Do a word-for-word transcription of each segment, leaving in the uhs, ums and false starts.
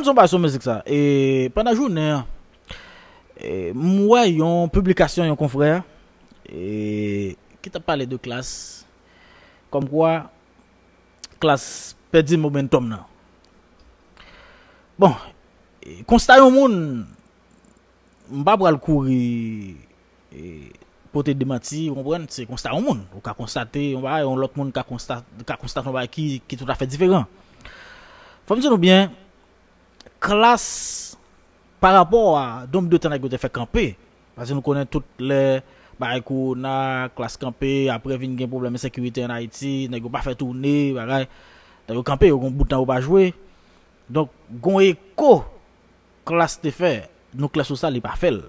Son bagay sou mizik sa. E pandan jounen an, e, m wè yon piblikasyon yon konfrè, e, ki t ap pale de Klass, kòmkwa Klass pèdi momentum nan. Bon, e, konsta yon moun, m pa pral kouri, e, pote demanti, ou konprann, se konsta yon moun. Ou ka konstate yon bagay, yon lòt moun ka konsta-, ka konstate yon bagay ki, ki toutafè diferan. Fò m di nou byen, Klass, pa rapò a nonb de tan nèg yo te fè kanpe, paske nou konnen tout lè bagay kowona, Klass kanpe, apre vin gen pwoblèm ensekirite ann Ayiti, nèg yo pa fè toune, bagay, nèg yo kanpe, yo gon bout tan yo pa jwe. Donk, gon eko Klass te fè, nou klè sou sa, li pa fè l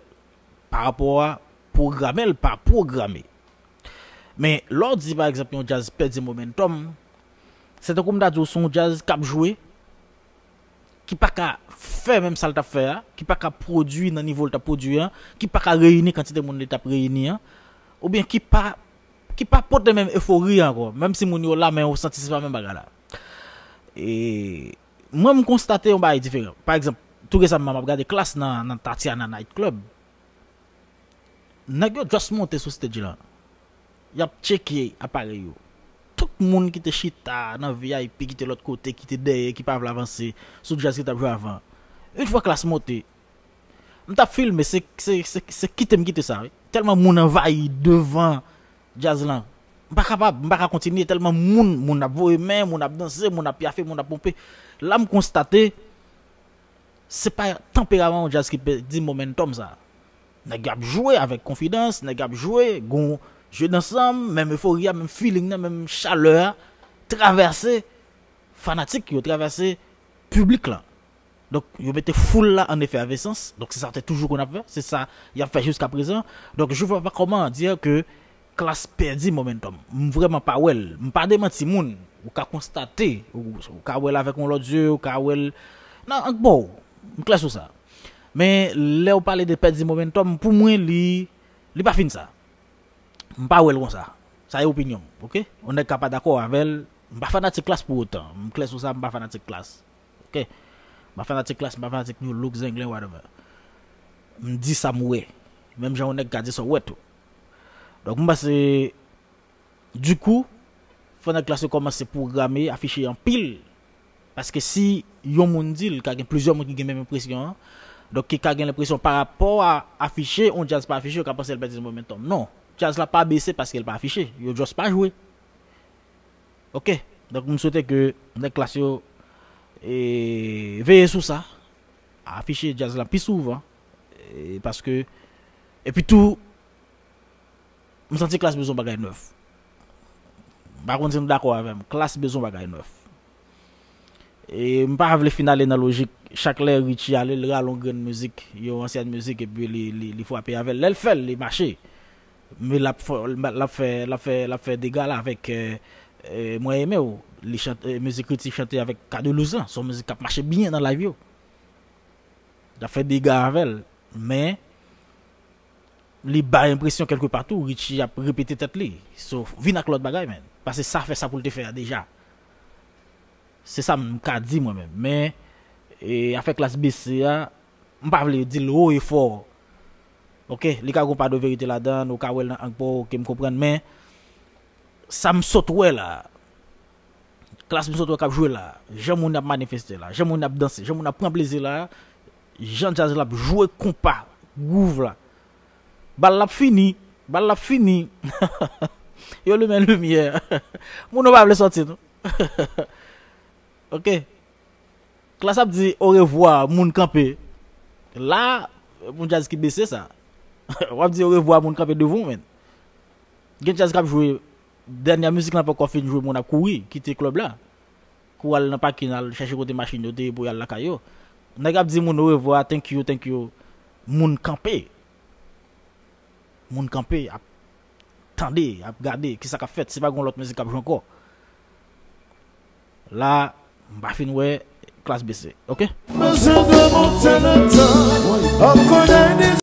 pa rapò a pwograme l pa pwograme. Men, lè w di, pa egzanp, yon djaz pèdi momentum, se tankou m ta di w se yon djaz k ap jwe, ki pa ka fè menm sa l t ap fè a, ki pa ka pwodui nan nivo l t ap pwodui an, ki pa ka reyini kantite moun li t ap reyini an, oubyen ki pa, ki pa pote menm efori an ankò, menm si moun yo la, men ou santi se pa menm bagay la. E mwen, m konstate yon bagay diferan. Pa egzanp, tou resaman, m ap gade Klass nan, nan Tatiana Night Club. Nèg yo just monte sou stage lan. Y ap tcheke aparèy yo. Tout moun ki te chita nan V I P, ki te lòt kote, ki te dèyè, ki pa vle avanse sou djaz ki t ap jwe avan. Yon fwa Klass monte, m t ap filme, se, se, se, se kite m kite sa, wi. Tèlman moun anvayi devan djaz lan. M pa kapab, m pa ka kontinye, tèlman moun, moun ap voye men, moun ap danse, moun ap pyafe, moun ap ponpe. La, m konstate, se pa tanperaman yon djaz ki pèdi momentum sa. Nèg yo ap jwe avèk konfidans, nèg yo ap jwe, gon jwe dansanm, menm efori a, menm feeling nan, menm chalè a, travèse fanatik yo, travèse piblik lan. Donk, yo mete foul la an efervesans. Donk, se sa yo te toujou konn ap fè. Se sa y ap fè jiska prezan. Donk, je vois pas comment dire que Klass pèdi momentum. M vrèman pa wè l. M pa demanti moun. Ou ka konstate. Ou, ou ka wè l avèk yon lòt zye, ou ka wè l nan ang pa w. M klè sou sa. Men, lè w pale de pèdi momentum, pou mwen, li, li pa fin sa. M pa wè l konsa. Sa e opinyon m, oke? Yon nèg ka pa dakò avè l. M pa fanatik Klass pou otan. M klè sou sa, m pa fanatik Klass. Oke? M pa fanatik Klass, m pa fanatik Nu Look, Zenglen, whatever. M di sa m wè. Menm jan yon nèg ka di sa w wè tou. Donk, m panse, dikou, fò nèg Klass yo kòmanse pwograme, afiche anpil. Paske si yon moun di l, ka gen plizyè moun ki gen menm enpresyon an. Donk, ki ka gen lenpresyon pa rapò a afiche, yon djaz pa afiche, yo ka panse l pèdi momentum. Non. Djaz la pa bese paske l pa afiche. Yo just pa jwe. Oke. Donk, m swete ke nèg Klass yo, e, veye sou sa. Afiche djaz la pi souvan. E, paske, epi tou, m santi Klass bezwen bagay nèf. M pa konn si nou dakò avè m. Klass bezwen bagay nèf. E m pa vle fin ale nan lojik, chak lè Richie ale, l rale yon grenn mizik, yon ansyèn mizik, epi li, li, li frape avè l. Lè l fè l, li mache. Men l ap fè, l ap fè, l ap fè, l ap fè dega la avèk, e, e, Mwen Renmen W. Li chante, e, mizik Richie chante avèk Cadelouse lan. Se yon mizik k ap mache byen nan live yo. L ap fè dega avè l. Men, li bay enpresyon kèlkepa tou, Richie ap repete tèt li. So, vin ak lòt bagay, man. Paske sa fè sa pou l te fè a deja. Se sa m ka di mwen menm. Men, e, afè Klass bese a, m pa vle di l wo e fò. Oke, li ka gon pa de verite ladan, ou ka wè l nan ang pa w, oke, m konprann, men sa m sot wè la, Klass m sot wè k ap jwe la, jan moun ap manifeste la, jan moun ap danse, jan moun ap pran plezi la, jan djaz la ap jwe konpa, gwouv la. Bal la ap fini, bal la ap fini. Yo limen limyè. Moun yo pa vle sòti, non. Oke. Klass ap di orevwa, moun kanpe. La, yon djaz ki bese sa. W ap di orevwa, moun kanpe devan w, men. Gen djaz k ap jwe, dènye mizik lan poko fin jwe, moun ap kouri, kite klèb la. Kou al nan pakin, al chèche kote machin yo te ye pou y al lakay yo. Nèg ap di moun orevwa, thank you, thank you. Moun kanpe. Moun kanpe, ap tande, ap gade, kisa k ap fèt, si pa gen yon lòt mizik k ap jwe ankò. La, m pa fin wè Klass bese, oke? Bezwen de monte le tan, ap konnen